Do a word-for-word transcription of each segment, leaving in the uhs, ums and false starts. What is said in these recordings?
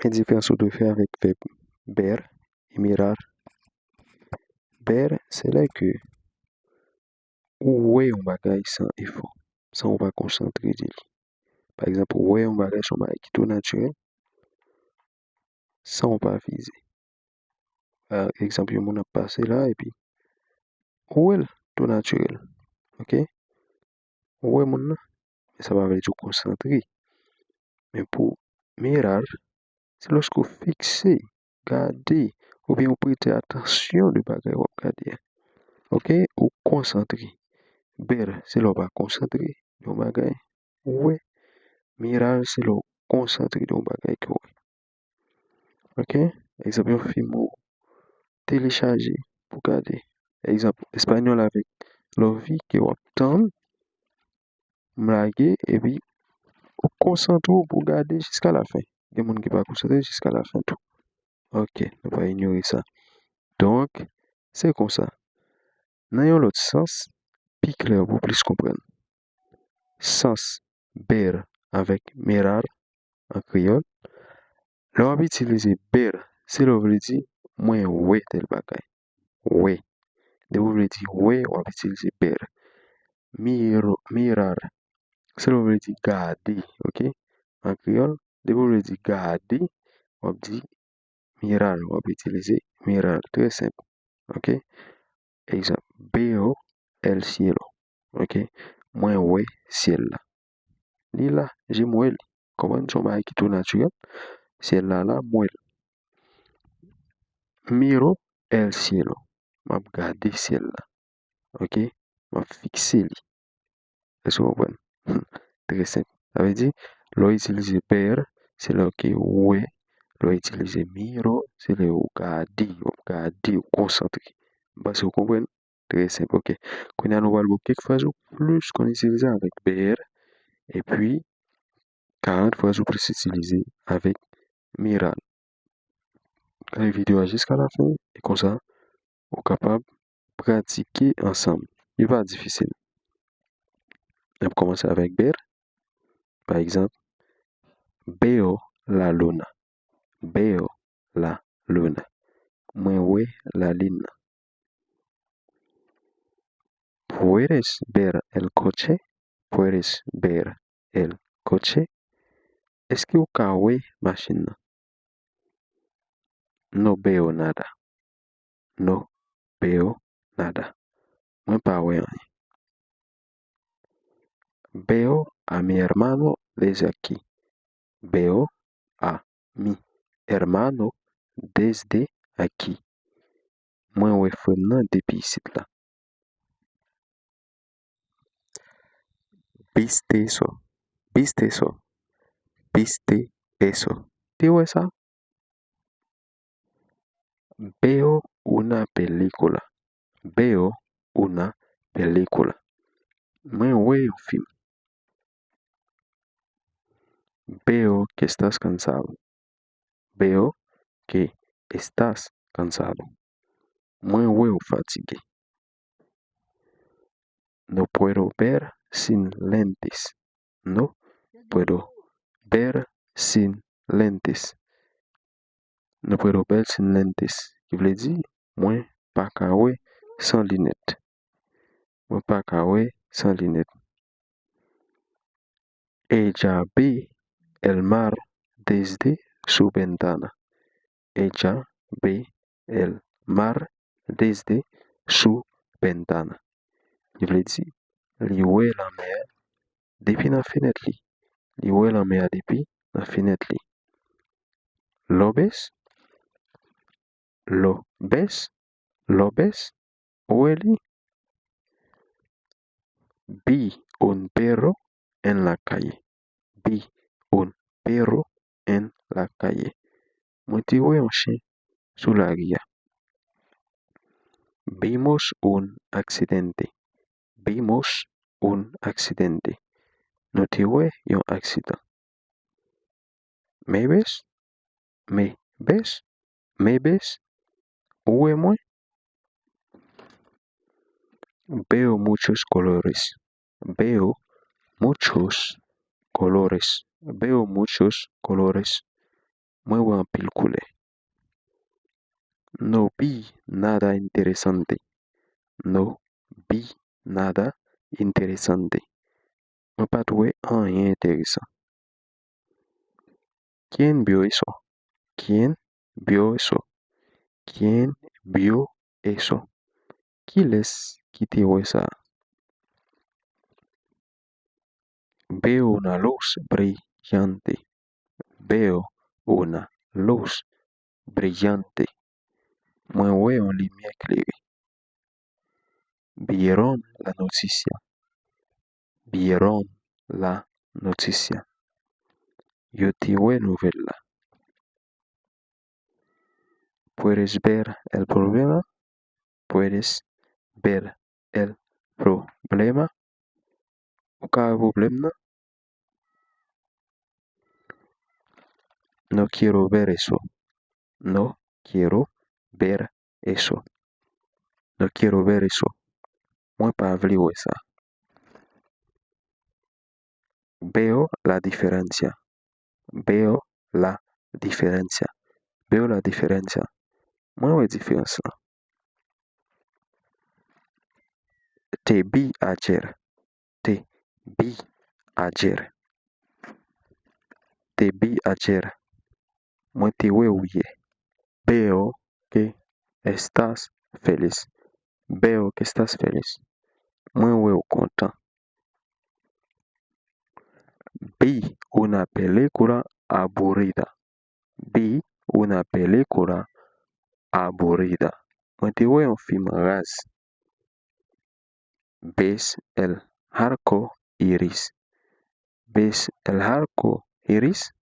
Qué diferans ou dwe fè avèk vèb ver e mirar? Ver, se lè ke ou wè yon bagay san efò, san ou pa konsantre de li. Pa egzanp, ou wè yon bagay, se yon bagay ki tou natirèl, san ou pa vize. Pa egzanp, yon moun ap pase la, epi ou wè l tou natirèl, oke? Ou wè moun nan, men sa pa vle di w konsantre. Men pou mirar, se lòske w fikse, gade, oubyen w prete atansyon de bagay w ap gade a. Oke? Ou konsantre. Ver, se lè w pa konsantre de yon bagay ou wè. Mirar, se lè w konsantre de yon bagay ke w wè. Oke? Egzanp, yon fim ou telechaje pou gade. Egzanp, Español avec Lovey ke w ap tann, m lage, epi ou konsantre w pou w gade jiska lafen. Gen moun ki pa konsantre jiska lafen tou. Oke, nou pa inyore sa. Donk, se konsa. Nan yon lòt sans, pi klè pou plis konprann. Sans ver avèk mirar an kreyòl. Lè w ap itilize ver, se lè w vle di mwen wè tèl bagay. Wè. Depi w vle di wè, w ap itilize ver. Miro, mirar, se lè w vle di gade, oke? An kreyòl, depi w vle di gade, w ap di mirar, w ap itilize mirar. Trè senp, oke? Egzanp, veo el cielo, oke? Mwen wè syèl la. Li la, je m wè li. Konprann? Se yon bagay ki tou natirèl. Syèl la la, m wè l. Miro el cielo. M ap gade syèl la. Oke? M ap fikse li. Èske w konprann? Trè senp. Sa vle di, lè w itilize ver, se lè ke w wè. Lè w itilize miro, se lè w gade, w ap gade, w konsantre. M panse w konprann. Trè senp, oke. Kounye a, nou pral wè kèk fraz ou plis konn itilize avèk ver, epi karant fraz ou plis itilize avèk mirar. Gade videyo a jiska lafen, e konsa, ou kapab pratike ansanm. Li pa difisil. N ap kòmanse avèk ver. Pa egzanp, veo la luna. Veo la luna. Mwen wè lalin nan. Puedes ver el coche? Puedes ver el coche? Èske w ka wè machin nan? No veo nada. No veo nada. Mwen pa wè anyen. Veo a mi hermano desde aquí. Veo a mi hermano desde aquí. Mwen wè frè m nan depi isit la. Viste eso. Viste eso. Viste eso. Te wè sa? Veo una película. Veo una película. Mwen wè yon fim. Veo que estás cansado. Veo que estás cansado. Mwen wè w fatige. No puedo ver sin lentes. No puedo ver sin lentes. No puedo ver sin lentes. Ki vle di, mwen pa ka wè san linèt. Mwen pa ka wè san linèt. Ella ve el mar desde su ventana. Ella ve el mar desde su ventana. Li vle di, li wè lanmè a depi nan fenèt li. Li wè lanmè a depi nan fenèt li. Lo ves? Lo ves? Lo ves? Ou wè li? Vi un perro en la calle. Vi un perro en la calle. Mwen te wè yon chen sou lari a. Vimos un accidente. Vimos un accidente. Nou te wè yon aksidan. Me ves? Me ves? Me ves? Ou wè mwen? Veo muchos colores. Veo muchos colores. Veo muchos colores. Mwen wè anpil koulè. No vi nada interesante. No vi nada interesante. Mwen pa t wè anyen enteresan. ¿Quién vio eso? ¿Quién vio eso? ¿Quién vio eso? Kilès ki te wè sa? Veo una luz brillante. Veo una luz brillante. Mwen wè yon limyè klere. Vieron la noticia. Vieron la noticia. Yo te wè nouvèl la. ¿Puedes ver el problema? ¿Puedes ver el problema? Ou ka wè pwoblèm nan? No quiero ver eso. No quiero ver eso. No quiero ver eso. Mwen pa vle wè sa. Veo la diferencia. Veo la diferencia. Veo la diferencia. Mwen wè diferans lan. Te vi ayer. Te vi ayer. Te vi ayer. Mwen te wè w yè. Veo que estás feliz. Veo que estás feliz. Mwen wè w kontan. Vi una película aburrida. Vi una película aburrida. Mwen te wè yon fim raz. ¿Ves el arco iris? ¿Ves el arco iris?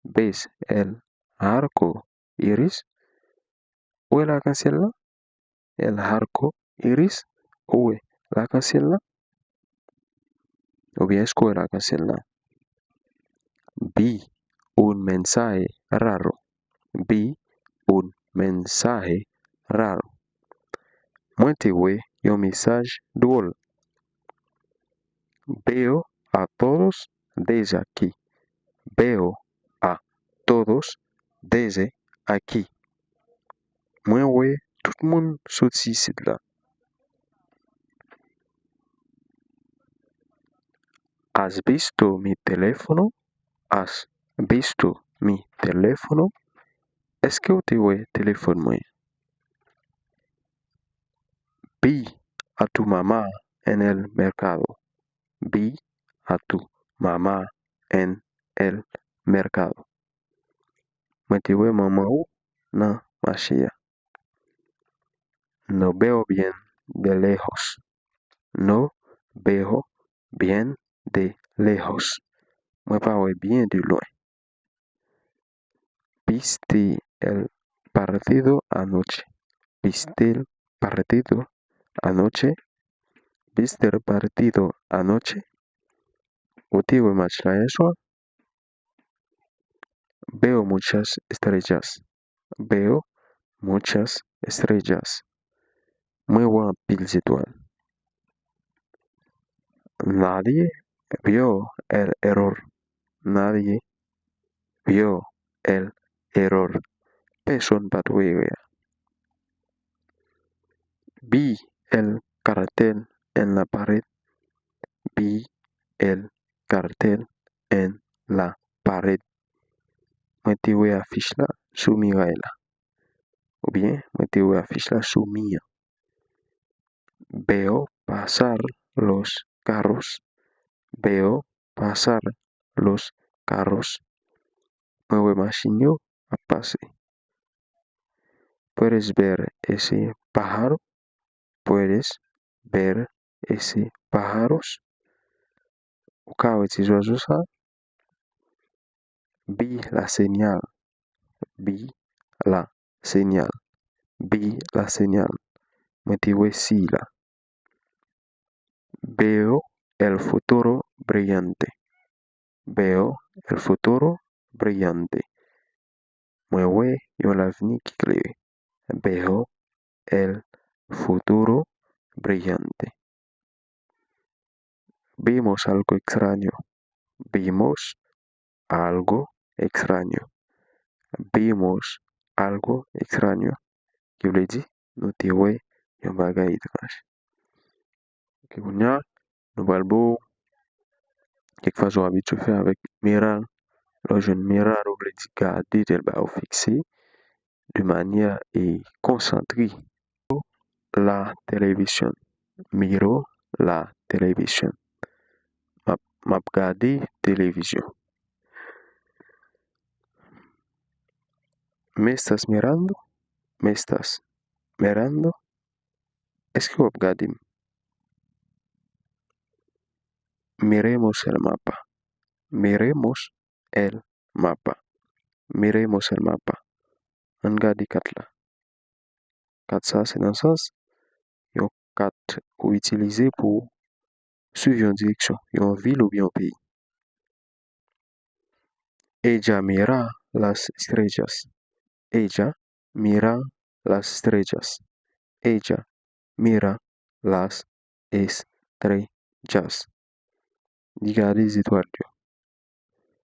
¿Ves el arco iris? Ou wè lakansyèl la? El arco iris. Ou wè lakansyèl la? Oubyen èske w wè lakansyèl la? Vi un mensaje raro. Vi un mensaje raro. Mwen te wè yon mesaj dwòl. Veo a todos desde aquí. Veo a todos desde aquí. Mwen wè tout moun soti isit la. ¿Has visto mi teléfono? ¿Has visto mi teléfono? Èske w te wè telefòn mwen? Vi a tu mamá en el mercado. Vi a tu mamá en el mercado. Mwen te wè manman w nan mache a. No veo bien de lejos. No veo bien de lejos. Mwen pa wè byen de lwen. ¿Viste el partido anoche? ¿Viste el partido anoche? ¿Viste el partido anoche? Ou te wè match la yè swa? Veo muchas estrellas. Veo muchas estrellas. Mwen wè anpil zetwal. Nadie vio el error. Nadie vio el error. Pèsonn pa t wè erè a. Vi el cartel en la pared. Vi el cartel en la pared. Mwen te wè afich la sou miray la. Oubyen, mwen te wè afich la sou mi an. Veo pasar los carros. Veo pasar los carros. Mwen wè machin yo ap pase. ¿Puedes ver ese pájaro? ¿Puedes ver ese pájaro? Ou ka wè ti zwazo sa? Vi la señal. Vi la señal. Vi la señal. Mwen te wè siy la. Veo el futuro brillante. Veo el futuro brillante. Mwen wè yon lavni ki klere. Veo el futuro brillante. Vimos algo extraño. Vimos algo extraño. vimos algo extraño, ki vle di nou te wè yon bagay etranj. Ok, kounye a, nou pral ba w kèk fraz ou abitye fè avèk mirar. Lè w jwenn mirar, ou vle di gade, tèl bagay ou fikse de manyè, e, konsantre. La televisión. Miro la televisión. M ap, m ap gade televizyon. ¿Me estás mirando? ¿Me estás mirando? Èske w ap gade m? Miremos el mapa. Miremos el mapa. Miremos el mapa. Ann gade kat la. Kat sa se nan sans yon kat ou itilize pou w swiv yon direksyon, yon vil oubyen yon peyi. Ella mira las estrellas. Ella mira las estrellas. Ella mira las estrellas. Li gade zetwal yo.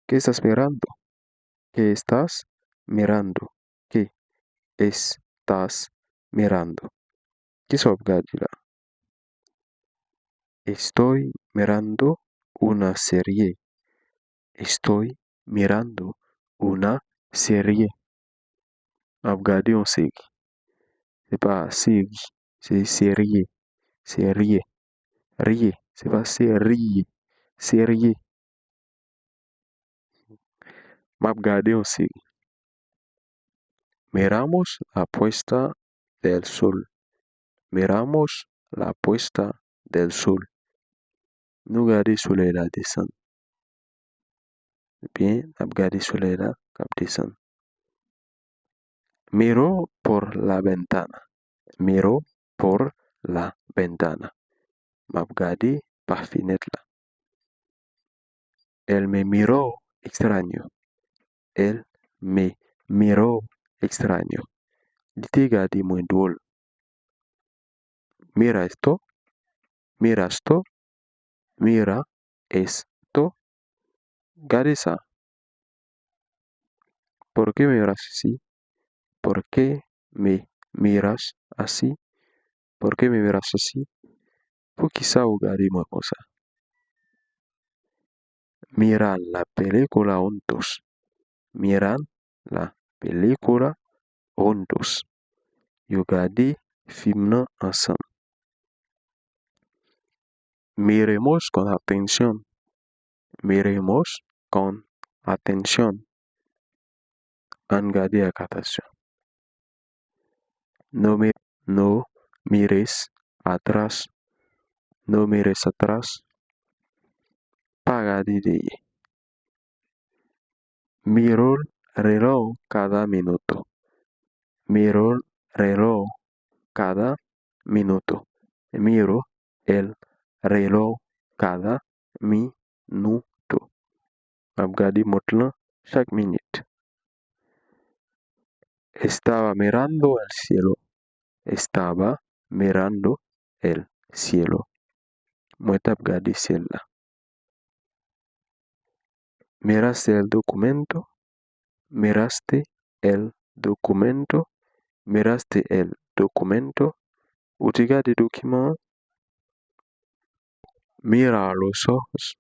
¿Qué estás mirando? ¿Qué estás mirando? ¿Qué estás mirando? Kisa w ap gade la? Estoy mirando una serie. Estoy mirando una serie. M ap gade yon seri. Se pa seri, se serie. Serie. Rie. Se pa seri. Serie. M ap gade yon seri. Miramos la puesta del sol. Miramos la puesta del sol. Nou gade solèy la desann. Ebyen, n ap gade solèy la k ap desann. Miro por la ventana. Miro por la ventana. M ap gade pa fenèt la. Él me miró extraño. Él me miró extraño. Li te gade mwen dwòl. Mira esto. Mira esto. Mira esto. Gade sa. ¿Por qué me miras así? ¿Por qué me miras así? ¿Por qué me miras así? Poukisa ou gade mwen konsa? Miran la película juntos. Miran la película juntos. Yo gade fim nan ansanm. Miremos con atención. Miremos con atención. Ann gade ak atansyon. No mi-, no mires atrás. No mires atrás. Pa gade dèyè. Miro el reloj cada minuto. Miro el reloj cada minuto. Miro el reloj cada minuto. M ap gade mont lan chak minit. Estaba mirando el cielo. Estaba mirando el cielo. Mwen t ap gade syèl la. Miraste el documento. Miraste el documento. Miraste el documento. Ou te gade dokiman an? Mira a los ojos.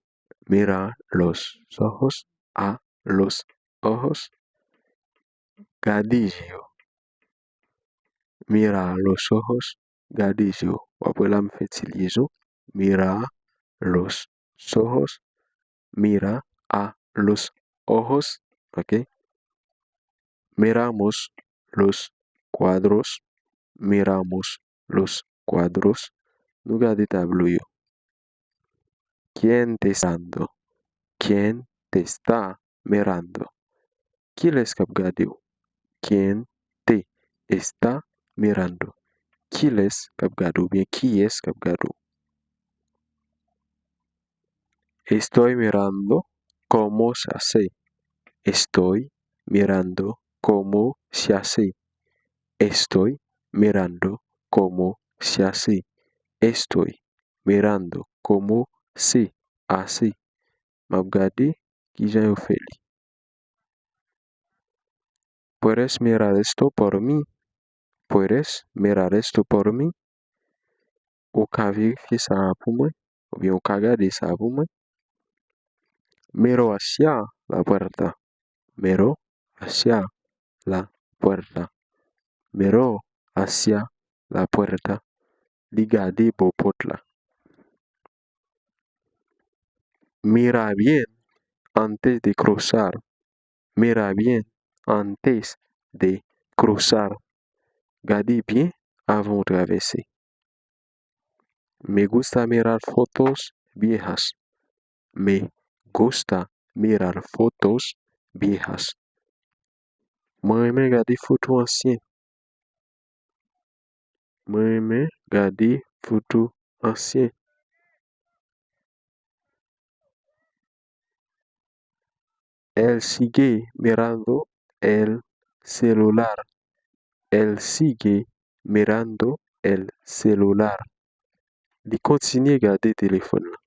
Mira los ojos. A los ojos. Gade je yo. Mira a los ojos. Gade je yo. W ap wè la m fè ti lyezon. Mira a los ojos. Mira a los ojos. Ok. Miramos los cuadros. Miramos los cuadros. Nou gade tablo yo. ¿Quién te está mirando? ¿Quién te está mirando? Kilès k ap gade w? ¿Quién te está mirando? Kilès k ap gade w? Oubyen kiyès k ap gade w? Estoy mirando cómo se hace. Estoy mirando cómo se hace. Estoy mirando cómo se hace. Estoy mirando cómo se hace. M ap gade kijan yo fè li. Puedes mirar esto por mí? Puedes mirar esto por mí? Ou ka verifye sa a pou mwen? Oubyen ou ka gade sa a pou mwen? Miró hacia la puerta. Miró hacia la puerta. Miró hacia la puerta. Li gade bò pòt la. Mira bien antes de cruzar. Mira bien antes de cruzar. Gade byen avan w travèse. Me gusta mirar fotos viejas. Me gusta mirar fotos viejas. Mwen renmen gade foto ansyen. Mwen renmen gade foto ansyen. Él sigue mirando el celular. Él sigue mirando el celular. Li kontinye gade telefòn nan.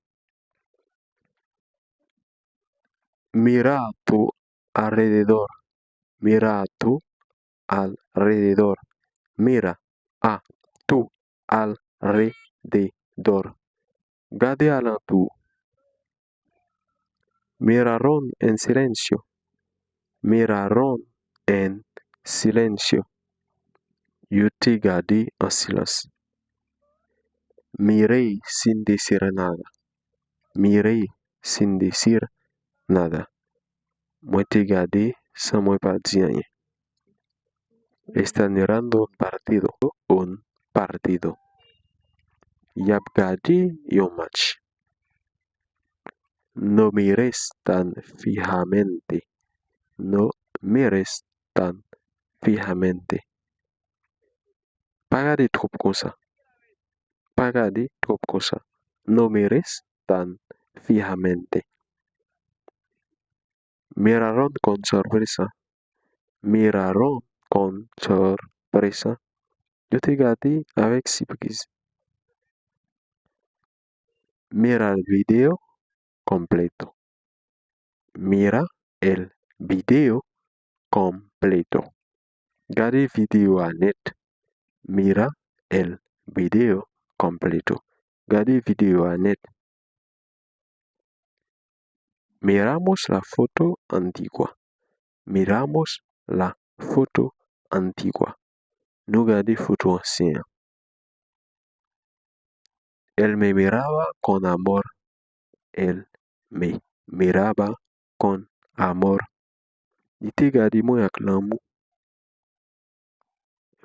Mira a tu alrededor. Mira a tu alrededor. Mira a tu alrededor. Gade alantou. Miraron en silencio. Miraron en silencio. Yo te gade an silans. Miré sin decir nada. Miré sin decir nada. Mwen te gade san mwen pa di anyen. Están mirando un partido. Un partido. Y ap gade yon match. No mires tan fijamente. No mires tan fijamente. Pa gade twòp konsa. Pa gade twòp konsa. No mires tan fijamente. Miraron con sorpresa. Miraron con sorpresa. Yo te gade avèk sipriz. Mira el video completo. Mira el video completo. Gade videyo a nèt. Mira el video completo. Gade videyo a nèt. Miramos la foto antigua. Miramos la foto antigua. Nou gade foto ansyen an. Él me miraba con amor. Él me miraba con amor. Li te gade mwen ak lanmou.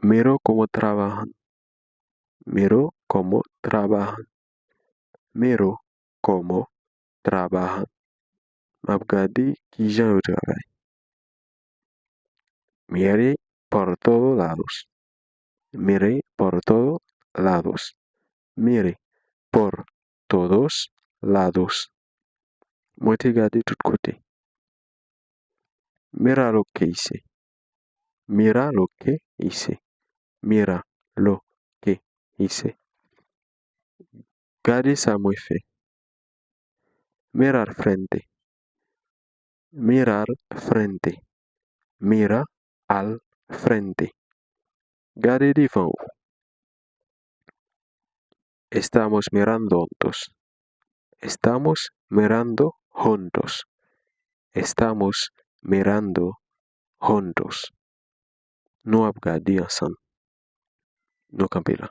Miro cómo trabajan. Miro cómo trabajan. Miro cómo trabajan. M ap gade kijan yo travay. Mire por todos lados. Mire por todos lados. Mire por todos lados. Mwen te gade tout kote. Mira lo que hice. Mira lo que hice. Mira lo que hice. Gade sa mwen fè. Mira al frente. Mira al frente. Mira al frente. Gade devan ou. Estamos mirando juntos. Estamos mirando juntos. Estamos mirando juntos. Nou ap gade ansanm. Nou kanpe la.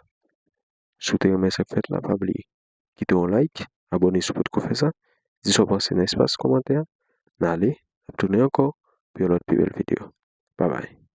Si w te renmen sa k fèt la, pa bliye kite yon like, abòne si w potko fè sa, di sa w panse nan espas kòmantè a. N ale, n ap tounen ankò pou yon lòt pi bèl videyo. Babay.